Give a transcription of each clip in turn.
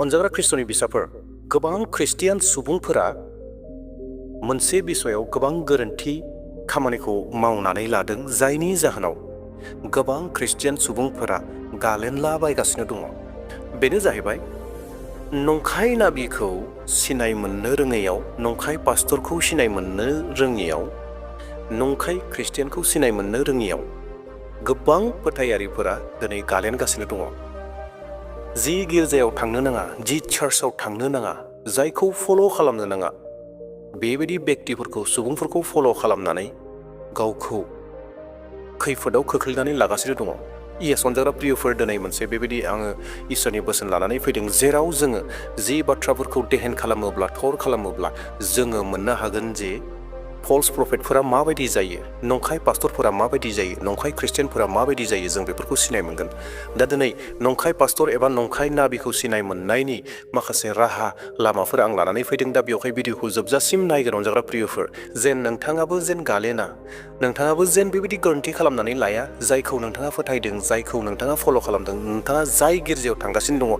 अनजाग्रा ख्रिस्ट'नि बिसाफोर गोबां ख्रिस्टियान सुबुंफोरा मोनसे बिसयाव गोबां गोरोन्थि खामानिखौ मावनानै लादों, जायनि जाहोनाव गोबां ख्रिस्टियान सुबुंफोरा गालेनलाबायगासिनो दङ। बेनो जाहैबाय नंखाय नाबिखौ सिनाय मोननो रोङैयाव, नंखाय पास्टरखौ सिनाय मोननो रोङैयाव, नंखाय ख्रिस्टियानखौ सिनाय मोननो रोङैयाव गोबां फोथायारिफोरा दिनै गालेनगासिनो दङ। जि गिर्जायाव थांनो नाङा, जि चार्चआव थांनो नाङा, जायखौ फल' खालामनो नाङा, बेबायदि बेक्तिफोरखौ, सुबुंफोरखौ फल' खालामनानै गावखौ खैफोदाव खोख्लैनानै लागासिनो दङ। अनजाग्रा प्रियफोर, दिनै मोनसे बेबायदि आङो इसोरनि बोसोन लानानै फैदों, जेराव जोङो जि बाथ्राफोरखौ देहेन खालामोब्ला, थर खालामोब्ला जोङो मोननो हागोन जे फल्स प्रफेटफोरा माबायदि जायो, नंखाय पास्टरफोरा माबायदि जायो, नंखाय ख्रिस्टियानफोरा माबायदि जायो, जों बेफोरखौ सिनाय मोनगोन। दा दिनै नंखाय पास्टर एबा नंखाय नाबिखौ सिनाय मोननायनि माखासे राहा लामाफोर आं लानानै फैदों। दा बेवहाय भिडिअखौ जोबजासिम नायगोन अनजाग्रा प्रियफोर, जेन नोंथाङाबो जेन गालेना, नोंथाङाबो जेन बेबायदि गोरोन्थि खालामनानै लाया, जायखौ नोंथाङा फोथायदों, जायखौ नोंथाङा फल' खालामदों, नोंथाङा जाय गिर्जायाव थांगासिनो दङ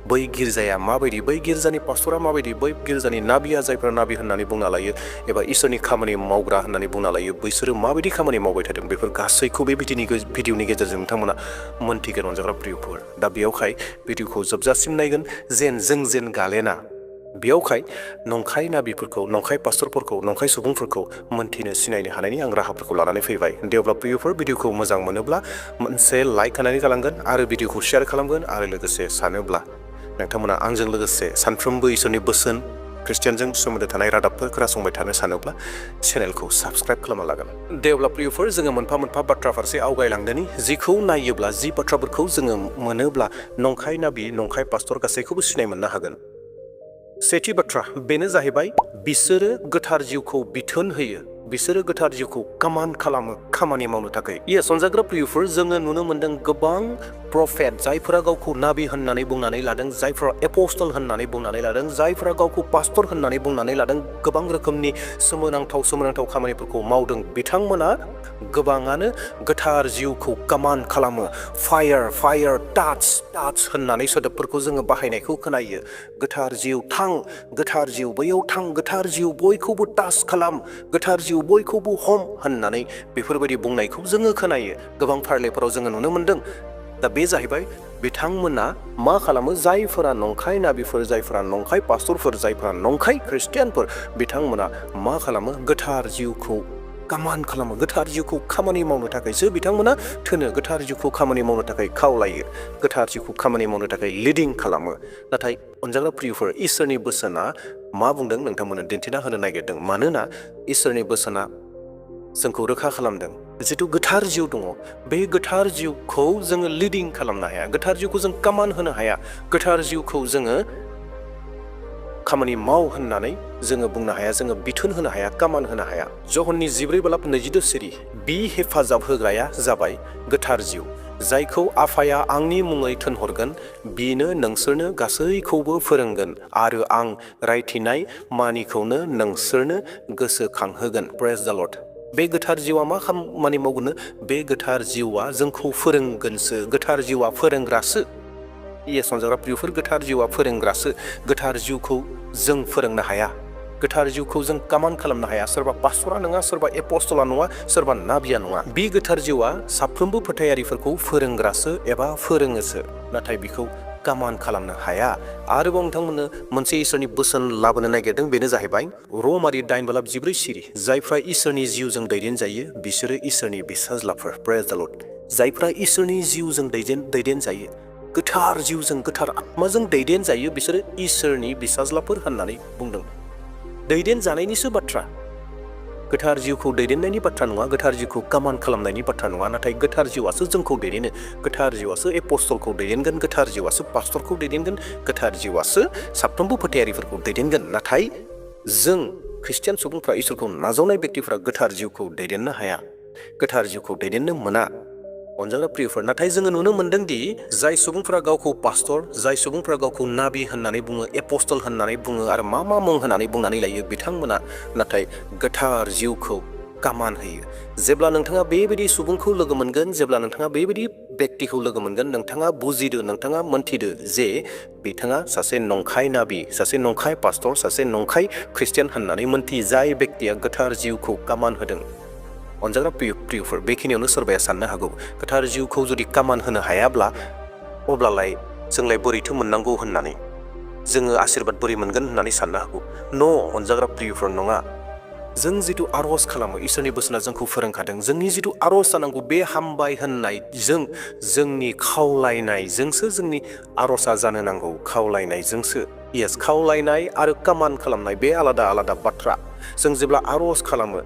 बै गिर्जाया माबायदि, बै गिर्जानि पास्टरा माबायदि, बै गिर्जानि नाबिया, जायफोरा नाबि होननानै बुंना लायो एबा इसोरनि खामानि मावग्रा होननानै बुंना लायो, बैसोरो माबायदि खामानि मावबाय थादों, बेफोर गासैखौ बे भिडिअनि गेजेरजों नोंथांमोना मोन्थिगोन अनजाग्रा प्रियफोर। दा बेयावहाय भिडिअखौ जोबजासिम नायगोन, जों गालेना। बेयावहाय नंखाय नाबिफोरखौ, नंखाय पास्टरफोरखौ, नंखाय सुबुंफोरखौ मोन्थिनो, सिनायनो हानायनि आं राहाफोरखौ लानानै फैबाय। दे अब्ला प्रियफोर, भिडिअखौ मोजां मोनोब्ला मोनसे लाइक होनानै गालांगोन आरो भिडिअखौ शेयार खालामगोन, आरो लोगोसे सानोब्ला नोंथांमोना आंजों लोगोसे सानफ्रोमबो इसोरनि बोसोन, ख्रिस्टियानजों सोमोन्दो थानाय रादाबफोर खोनासंबाय थानो सानोब्ला चेनेलखौ साबस्क्राइब खालामना लागोन। दे अब्ला प्रियफोर, जोङो मोनफा मोनफा बाथ्रा फारसे आवगायलांदोनि, जिखौ नायोब्ला, जि बाथ्राफोरखौ जोङो मोनोब्ला नंखाय नाबि, नंखाय पास्टर गासैखौबो सिनाय मोननो हागोन। सेथि बाथ्रा बेनो जाहैबाय, बिसोरो गोथार जिउखौ बिथोन होयो, बिसोरो गोथार जिउखौ कामान खालामो खामानि मावनो थाखाय। अनजाग्रा प्रियफोर, जोङो नुनो मोनदों गोबां प्रफेट, जायफोरा गावखौ नाबि होननानै बुंनानै लादों, जायफोरा एपस्टल होननानै बुंनानै लादों, जायफोरा गावखौ पास्टर होननानै बुंनानै लादों, गोबां रोखोमनि सोमोनांथाव खामानिफोरखौ मावदों। बिथांमोना गोबाङानो गोथार जिउखौ कामान खालामो। फायार, टाच होननानै सोदोबफोरखौ जोङो बाहायनायखौ खोनायो। गोथार जिउ थां, गोथार जिउ बैयाव थां, गोथार जिउ बयखौबो टाच खालाम, गोथार जिउ बयखौबो हम होननानै बेफोरबायदि बुंनायखौ जोङो खोनायो। गोबां फारलेफोराव जोङो नुनो मोनदों। दा बे जाहैबाय बिथांमोना मा खालामो, जायफोरा नंखाय नाबिफोर, जायफोरा नंखाय पास्टरफोर, जायफोरा नंखाय ख्रिस्टियानफोर, बिथांमोना मा खालामो, गोथार जिउखौ कामान खालामो, गोथार जिउखौ खामानि मावनो थाखायसो बिथांमोना थोनो, गोथार जिउखौ खामानि मावनो थाखाय खावलायो, गोथार जिउखौ खामानि मावनो थाखाय लिडिं खालामो। नाथाय अनजाग्रा प्रियफोर, इसोरनि बोसोना मा बुंदों नोंथांमोननो दिन्थिना होनो नागिरदों। मानोना इसोरनि बोसोना जोंखौ रोखा खालामदों, जिथु गोथार जिउ दङ, बे गोथार जिउखौ जोङो लिडिं खालामनो हाया, गोथार जिउखौ जों कामान होनो हाया, गोथार जिउखौ जोङो खामानि माव होननानै जोङो बुंनो हाया, जोङो बिथोन होनो हाया, कामान होनो हाया। जहननि 14:22 बि हेफाजाब होग्राया जाबाय गोथार जिउ, जायखौ आफाया आंनि मुङै थिनहरगोन, बिनो नोंसोरनो गासैखौबो फोरोंगोन, आरो आं रायथिनाय मानिखौनो नोंसोरनो गोसोखांहोगोन। प्रेज द लर्ड। बे गोथार जिउआ मा खामानि मावगोन? बे गोथार जिउआ जोंखौ फोरोंगोनसो, गोथार जिउआ फोरोंग्रासो। अनजाग्रा प्रियफोर, गोथार जिउआ फोरोंग्रासो। गोथार जिउखौ जों फोरोंनो हाया, गोथार जिउखौ जों कामान खालामनो हाया। सोरबा पास्टरा नङा, सोरबा एपस्टला नङा, सोरबा नाबिया नङा। बे गोथार जिउआ साफ्रोमबो फोथायारिफोरखौ फोरोंग्रासो एबा फोरोङोसो, नाथाय बिखौ कामान खालामनो हाया। आरोबाव नोंथांमोननो मोनसे इसोरनि बोसोन लाबोनो नागिरदों, बेनो जाहैबाय रमारि 9:14, जायफ्रा इसोरनि जिउजों दैदेनजायो बिसोरो इसोरनि बिसाज्लाफोर। प्रेज द लर्ड। जायफ्रा इसोरनि जिउजों दैदेनजायो, गोथार जिउजों, गोथार आत्माजों दैदेनजायो, बिसोरो इसोरनि बिसाज्लाफोर होननानै बुंदों। दैदेनजानायनिसो बाथ्रा, गोथार जिउखौ दैदेननायनि बाथ्रा नङा, गोथार जिउखौ कामान खालामनायनि बाथ्रा नङा। नाथाय गोथार जिउआसो जोंखौ दैदेनो, गोथार जिउआसो एपस्टलखौ दैदेनगोन, गोथार जिउआसो पास्टरखौ दैदेनगोन, गोथार जिउआसो साफ्रोमबो फोथायारिफोरखौ दैदेनगोन। नाथाय जों ख्रिस्टियान सुबुंफ्रा, इसोरखौ नाजावनाय बेक्तिफ्रा गोथार जिउखौ दैदेननो हाया, गोथार जिउखौ दैदेननो मोना। अनजाग्रा प्रियफोर, नाथाय जोङो नुनो मोनदों दि जाय सुबुंफ्रा गावखौ पास्टर, जाय सुबुंफ्रा गावखौ नाबि होननानै बुङो, एपस्टल होननानै बुङो, आरो मा मुं होननानै बुंनानै लायो, बिथांमोना नाथाय गोथार जिउखौ कामान होयो। जेब्ला नोंथाङा बेबायदि सुबुंखौ लोगो मोनगोन, जेब्ला नोंथाङा बेबायदि बेक्तिखौ लोगो मोनगोन नोंथाङा बुजिदो, नोंथाङा मोनथिदो जे बिथाङा सासे नंखाय नाबि, सासे नंखाय पास्टर, सासे नंखाय ख्रिस्टियान होननानै मोनथि जाय बेक्तिया गोथार जिउखौ कामान होदों। अनजाग्रा प्रियफोर, बेखिनियावनो सोरबाया साननो हागौ गोथार जिउखौ जुदि कामान होनो हायाब्ला अब्लालाय जोंलाय बोरैथो मोननांगौ होननानै, जोङो आशीर्बाद बोरै मोनगोन होननानै साननो हागौ। न' अनजाग्रा प्रियफोर नङा। जों जिथु आर'ज खालामो, इसोरनि बोसोना जोंखौ फोरोंखादों, जोंनि जिथु आर'ज जानांगौ बे हामबाय होननायजों, जोंनि खावलायनायजोंसो जोंनि आर'जआ जानो नांगौ, खावलायनायजोंसो। येस, खावलायनाय आरो कामान खालामनाय बे आलादा आलादा बाथ्रा। जों जेब्ला आर'ज खालामो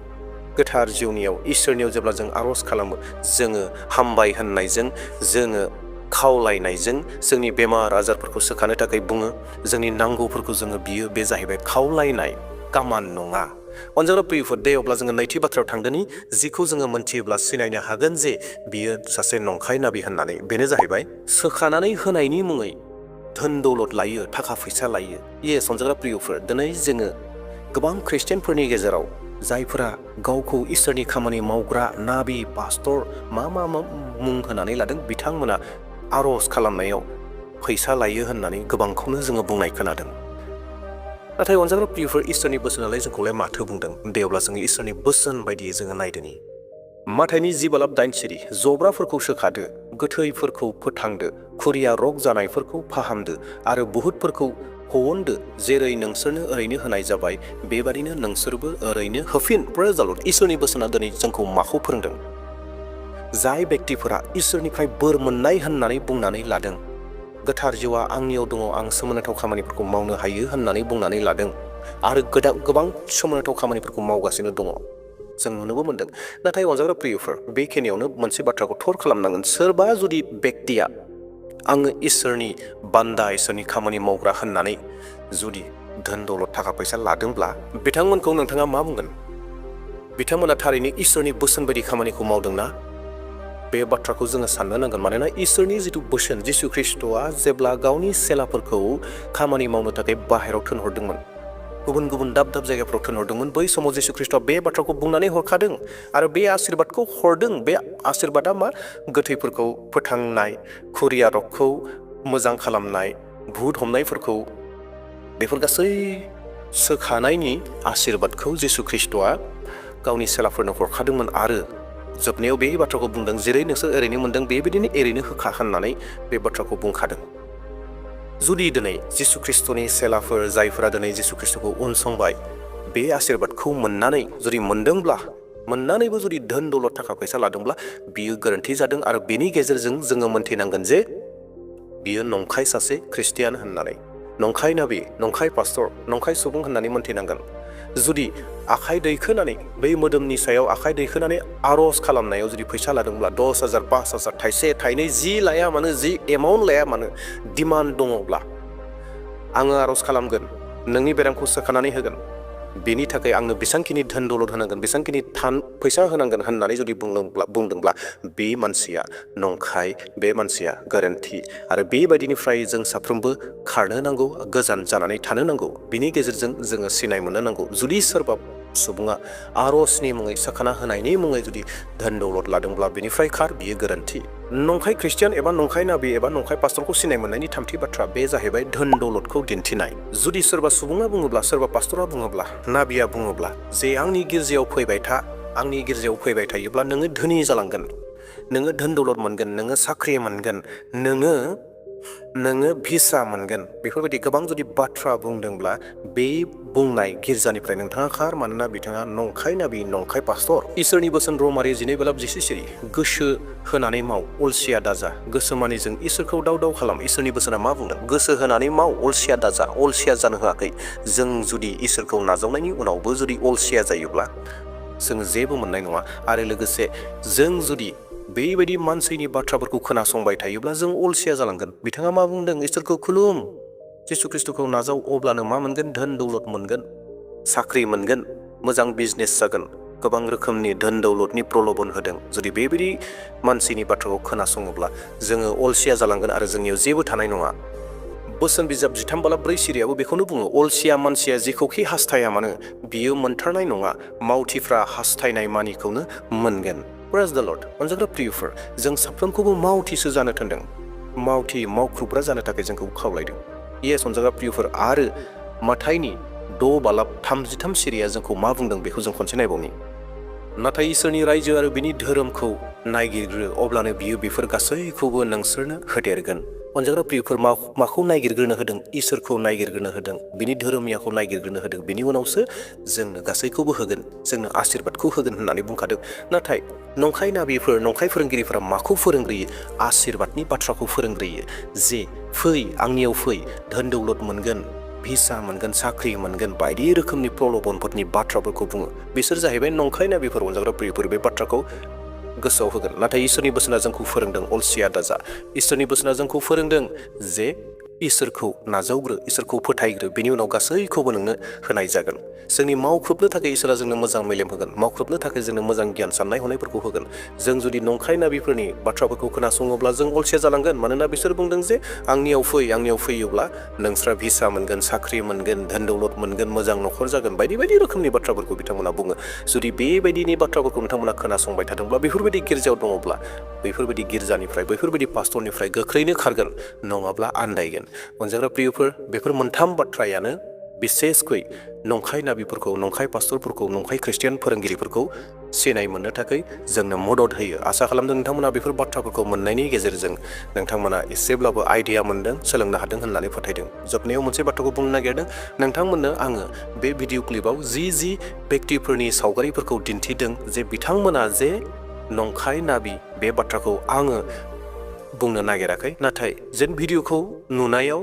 गोथार जिउनियाव, इसोरनियाव जेब्ला जों आर'ज खालामो, जोङो हामबाय होननायजों, जोङो खावलायनायजों जोंनि बेमार आजारफोरखौ सोखानो थाखाय बुङो, जोंनि नांगौफोरखौ जोङो बियो, बे जाहैबाय खावलायनाय, कामान नङा। अनजाग्रा प्रियफोर, दे अब्ला जोङो नैथि बाथ्रायाव थांदोनि, जिखौ जोङो मोनथियोब्ला सिनायनो हागोन जे बियो सासे नंखाय नाबि होननानै। बेनो जाहैबाय सोखानानै होनायनि मुङै धोन दौलत लायो, थाखा फैसा लायो। येस अनजाग्रा प्रियफोर, दिनै जोङो गोबां ख्रिस्टियानफोरनि गेजेराव जायफोरा गावखौ इसोरनि खामानि मावग्रा नाबि, पास्टर मा मुं होनानै लादों, बिथांमोना आर'ज खालामनायाव फैसा लायो होननानै गोबांखौनो जोङो बुंनाय खोनादों। नाथाय अनजाग्रा प्रियफोर, इसोरनि बोसोनालाय जोंखौलाय माथो बुंदों? दे अब्ला जोङो इसोरनि बोसोन बायदियै जोङो नायदोनि। माथाइनि 10:9, जब्राफोरखौ सोखादो, गोथैफोरखौ फोथांदो, खुरिया रग जानायफोरखौ फाहामदो आरो बुहुतफोरखौ हवनदो, जेरै नोंसोरनो ओरैनो होनाय जाबाय बेबादिनो नोंसोरबो ओरैनो होफिन। प्रेज द लर्ड। इसोरनि बोसोना दिनै जोंखौ माखौ फोरोंदों? जाय बेक्तिफोरा इसोरनिफ्राय बोर मोननाय होननानै बुंनानै लादों, गोथार जिउआ आंनियाव दङ, आं सोमोनांथाव खामानिफोरखौ मावनो हायो होननानै बुंनानै लादों आरो गोबां सोमोनांथाव खामानिफोरखौ मावगासिनो दङ, जों नुनोबो मोनदों। नाथाय अनजाग्रा प्रियफोर, बेखिनियावनो मोनसे बाथ्राखौ थर खालामनांगोन। सोरबा जुदि बेक्तिया आङो इसोरनि बान्दा, इसोरनि खामानि मावग्रा होननानै जुदि धोन दौलत थाखा फैसा लादोंब्ला बिथांमोनखौ नोंथाङा मा बुंगोन? बिथांमोना थारैनो इसोरनि बोसोन बायदि खामानिखौ मावदोंना? बे बाथ्राखौ जोङो साननो नांगोन। मानोना इसोरनि जिथु बोसोन, जिसु ख्रिस्ट'आ जेब्ला गावनि सेलाफोरखौ खामानि मावनो थाखाय बाहेरायाव थिनहरदोंमोन, गुबुन गुबुन दाब दाब जायगाफ्राव थिनहरदोंमोन, बै समाव जिसु ख्रिस्ट'आ बे बाथ्राखौ बुंनानै हरखादों आरो बे आशीर्बादखौ हरदों। बे आशीर्बादा मा? गोथैफोरखौ फोथांनाय, खुरिया रगखौ मोजां खालामनाय, भुत हमनायफोरखौ, बेफोर गासै सोखानायनि आशीर्बादखौ जिसु ख्रिस्ट'आ गावनि सेलाफोरनो हरखादोंमोन आरो जोबनायाव बे बाथ्राखौ बुंदों, जेरै नोंसोर ओरैनो मोनदों बेबायदिनो एरैनो होखा होननानै बे बाथ्राखौ बुंखादों। जुदि दिनै जिसु ख्रिस्ट'नि सेलाफोर, जायफोरा दिनै जिसु ख्रिस्ट'खौ उनसंबाय, बे आशीर्बादखौ मोननानै जुदि मोनदोंब्ला, मोननानैबो जुदि धोन दौलत थाखा फैसा लादोंब्ला बियो गोरोन्थि जादों आरो बेनि गेजेरजों जोङो मोनथिनांगोन जे बियो नंखाय सासे ख्रिस्टियान होननानै, नंखाय नाबि, नंखाय पास्टर, नंखाय सुबुं होननानै मोनथिनांगोन। जुदि आखाइ दैखोनानै, बै मोदोमनि सायाव आखाइ दैखोनानै आर'ज खालामनायाव जुदि फैसा लादोंब्ला 10,000, 5,000, थाइसे थाइनै जि लाया मानो, जि एमाउन्ट लाया मानो, डिमान्ड दङब्ला आङो आर'ज खालामगोन, नोंनि बेरामखौ सोखानानै होगोन, बेनि थाखाय आंनो बेसांखिनि धोन दौलत होनांगोन, बेसांखिनि फैसा होनांगोन होननानै जुदि बुंदोंब्ला बे मानसिया नंखाय, बे मानसिया गोरोन्थि आरो बेबायदिनिफ्राय जों साफ्रोमबो खारनो नांगौ, गोजान जानानै थानो नांगौ। बिनि गेजेरजों जोङो सिनाय मोननो नांगौ। जुदि सोरबा सुबुङा आर'जनि मुङै, सोखाना होनायनि मुङै जुदि धोन दौलत लादोंब्ला बेनिफ्राय खार, बियो गोरोन्थि। नंखाय ख्रिस्टियान एबा नंखाय नाबि एबा नंखाय पास्टरखौ सिनाय मोननायनि थामथि बाथ्रा, बे जाहैबाय धोन दौलतखौ दिन्थिनाय। जुदि सोरबा सुबुङा बुङोब्ला, सोरबा पास्टरा बुङोब्ला, नाबिया बुङोब्ला जे आंनि गिर्जायाव फैबाय था, आंनि गिर्जायाव फैबाय थायोब्ला नोङो धोनि जालांगोन, नोङो धोन दौलत मोनगोन, नोङो साख्रि मोनगोन, नोङो भिसा मोनगोन, बेफोरबायदि गोबां जुदि बाथ्रा बुंदोंब्ला बे बुंनाय गिर्जानिफ्राय नोंथाङा खार। मानोना बिथाङा नंखाय नाबि, नंखाय पास्टर। इसोरनि बोसोन रमारि 12:10, गोसो होनानै माव, अलसिया दाजा। गोसो मानि जों इसोरखौ दाव दाव खालाम। इसोरनि बोसोना मा बुंदों? गोसो होनानै माव, अलसिया दाजा। अलसिया जानो होआखै। जों जुदि इसोरखौ नाजावनायनि उनावबो जुदि अलसिया जायोब्ला जों जेबो मोननाय नङा। आरो लोगोसे जों जुदि बेबायदि मानसिनि बाथ्राफोरखौ खोनासंबाय थायोब्ला जों अलसिया जालांगोन। बिथाङा मा बुंदों? इसोरखौ खुलुम, जिसु ख्रिस्ट'खौ नाजाव, अब्लानो मा मोनगोन? धोन दौलत मोनगोन, साख्रि मोनगोन, मोजां बिजनेस जागोन। गोबां रोखोमनि धोन दौलतनि प्रलबन होदों। जुदि बेबायदि मानसिनि बाथ्राखौ खोनासङोब्ला जोङो अलसिया जालांगोन आरो जोंनियाव जेबो थानाय नङा। बोसोन बिजाब 13:4 बेखौनो बुङो, अलसिया मानसिया जेखौखि हास्थाया मानो बियो मोनथारनाय नङा, मावथिफ्रा हास्थायनाय मानिखौनो मोनगोन। प्रेज द लर्ड। अनजाग्रा प्रियफोर, जों साफ्रोमखौबो मावथिसो जानो थोनदों, मावथि मावख्रुबग्रा जानो थाखाय जोंखौ खावलायदों। येस अनजाग्रा प्रियफोर, आरो माथाइनि 6:33 सिरिया जोंखौ मा बुंदों बेखौ जों खनसे नायबावनि। नाथाय इसोरनि रायजो आरो बिनि धोरोमखौ नायगिरग्रो, अब्लानो बियो बेफोर गासैखौबो नोंसोरनो होदेरगोन। अनजाग्रा प्रियफोर, माखौ नायगिरग्रोनो होदों? इसोरखौ नायगिरग्रोनो होदों, बिनि धोरोमियाखौ नायगिरग्रोनो होदों, बिनि उनावसो जोंनो गासैखौबो होगोन, जोंनो आशीर्बादखौ होगोन होननानै बुंखादों। नाथाय नंखाय नाबिफोर, नंखाय फोरोंगिरिफोरा माखौ फोरोंग्रोयो? आशीर्बादनि बाथ्राखौ फोरोंग्रोयो। जे फै, आंनियाव फै, धोन दौलत मोनगोन, भिसा मोनगोन, साख्रि मोनगोन, बायदि रोखोमनि प्रलबनफोरनि बाथ्राफोरखौ बुङो। बिसोर जाहैबाय नंखाय नाबिफोर। अनजाग्रा प्रियफोर, बे बाथ्राखौ गोसोआव होगोन। नाथाय इसोरनि बोसोना जोंखौ फोरोंदों, अलसिया दाजा। इसोरनि बोसोना जोंखौ फोरोंदों जे इसोरखौ नाजावग्रो, इसोरखौ फोथायग्रो, बेनि उनाव गासैखौबो नोंनो होनाय जागोन। जोंनि मावख्रुबनो थाखाय इसोरा जोंनो मोजां मेलेम होगोन, मावख्रुबनो थाखाय जोंनो मोजां गियान, साननाय हनायफोरखौ होगोन। जों जुदि नंखाय नाबिफोरनि बाथ्राफोरखौ खोनासङोब्ला जों अलसिया जालांगोन। मानोना बिसोर बुंदों जे आंनियाव फै, आंनियाव फैयोब्ला नोंस्रा भिसा मोनगोन, साख्रि मोनगोन, धोन दौलत मोनगोन, मोजां न'खर जागोन, बायदि बायदि रोखोमनि बाथ्राफोरखौ बिथांमोना बुङो। जुदि बेबायदिनि बाथ्राफोरखौ नोंथांमोना खोनासंबाय थादोंब्ला, बेफोरबायदि गिर्जायाव दङब्ला, बैफोरबायदि गिर्जानिफ्राय, बैफोरबायदि पास्टरनिफ्राय गोख्रैनो खारगोन, नङाब्ला आन्दायगोन। अनजाग्रा प्रियफोर, बेफोर मोनथाम बाथ्रायानो बिसेसकै नंखाय नाबिफोरखौ, नंखाय पास्टरफोरखौ, नंखाय ख्रिस्टियान फोरोंगिरिफोरखौ सिनाय मोननो थाखाय जोंनो मदद होयो। आसा खालामदों नोंथांमोना बेफोर बाथ्राफोरखौ मोननायनि गेजेरजों नोंथांमोना एसेब्लाबो आइडिया मोनदों, सोलोंनो हादों होननानै फोथायदों। जोबनायाव मोनसे बाथ्राखौ बुंनो नागिरदों, नोंथांमोननो आङो बे भिडिअ क्लिपाव जि बेक्तिफोरनि सावगारिफोरखौ दिन्थिदों जे बिथांमोना जे नंखाय नाबि, बे बाथ्राखौ आङो बुंनो नागिराखै। नाथाय जेन भिडिअखौ नुनायाव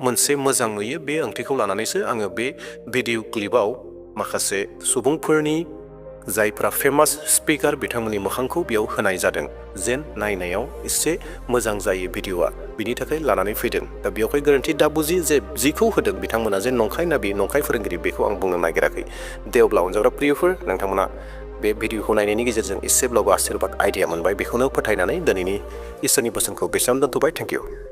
मोनसे मोजां नुयो, बे ओंथिखौ लानानैसो आङो बे भिडिअ क्लिपाव माखासे सुबुंफोरनि, जायफ्रा फेमास स्पिकार, बिथांमोननि मोखांखौ बेयाव होनाय जादों, जेन नायनायाव एसे मोजां जायो भिडिअआ, बिनि थाखाय लानानै फैदों। दा बेवहाय गोरोन्थि दा बुजि जे जिखौ होदों बिथांमोना जे नंखाय नाबि, नंखाय फोरोंगिरि, बेखौ आं बुंनो नागिराखै। दे अब्ला अनजाग्रा प्रियफोर, नोंथांमोना बे भिडिअखौ नायनायनि गेजेरजों एसेब्लाबो आशीर्बाद, आइडिया मोनबाय, बेखौनो फोथायनानै दिनैनि इसोरनि बोसोनखौ बेसेबां दोनथ'बाय। Thank you.